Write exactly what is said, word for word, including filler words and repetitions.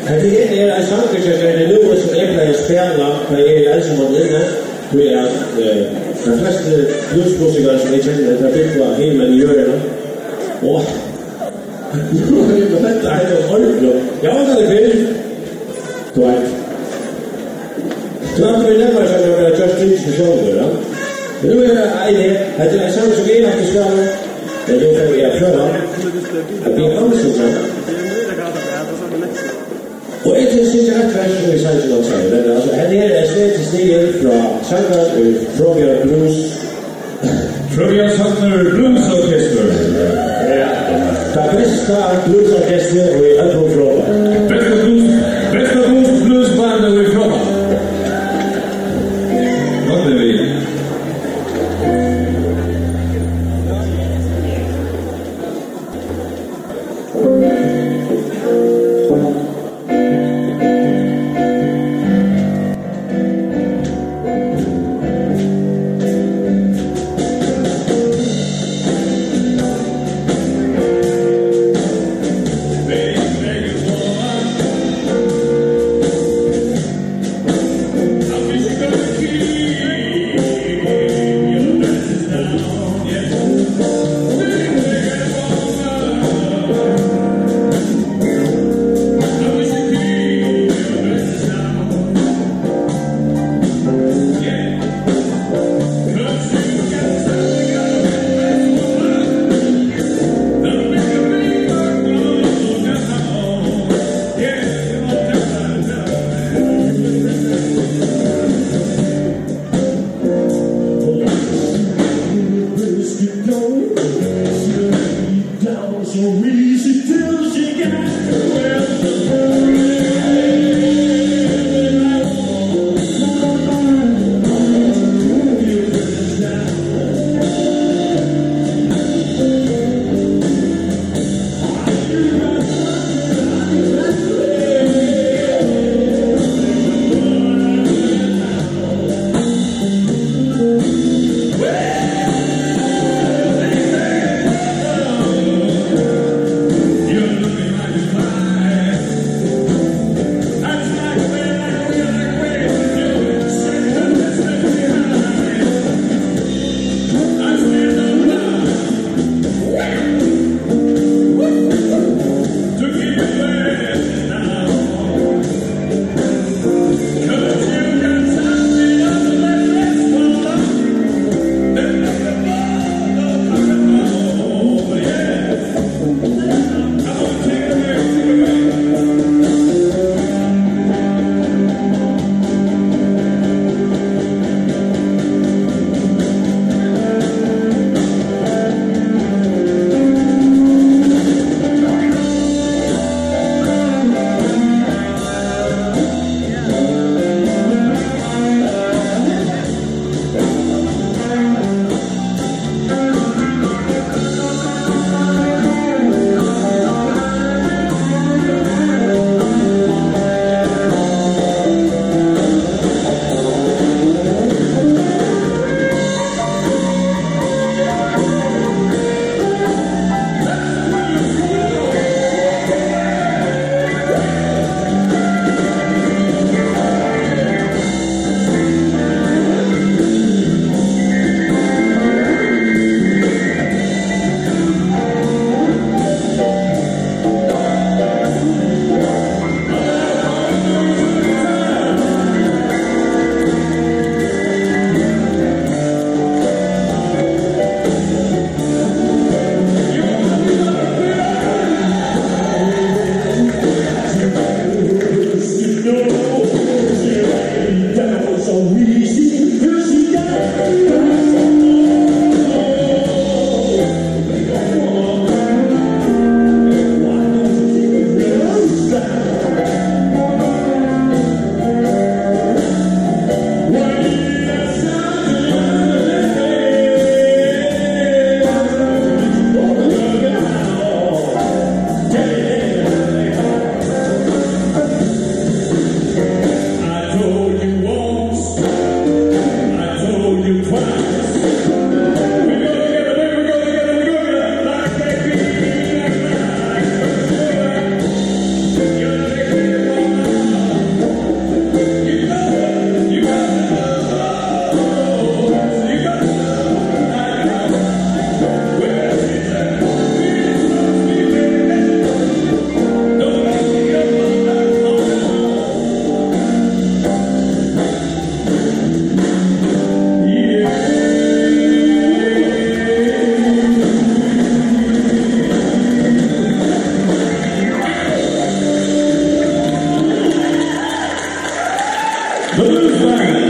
Hetta her er ein sangur hjá Gerði Lewis, sum eg plagi at spæla, tá eg eri einsamallur inni, tí at, eh, teir flestu bluesmusikarar, sum eg kenni, teir búgva hinumegin jørðina. Og nú er hetta, hetta er ordiliga. Eg havi ongantíð fyrr. Tú veit. Tú veit, vit nevna, sum eg havi gjørt ting sum sjálvur, ja. Men nú er ein her, hetta er ein sangur, sum eg havi spælað, men nú fari eg at prøva at blíva ansin. Og eg tími ikki at vera við sangin, altso, men, altso, her er eitt sindur stigið frá sangi í Froðbiar Blues. Froðbiar Soknur Blues Orchestra. Ja. Tað besta bluesorkestrið í øllum Froðba. Besta blues, besta blues, bluesbandið í Froðba. Nú er vit. Sorry.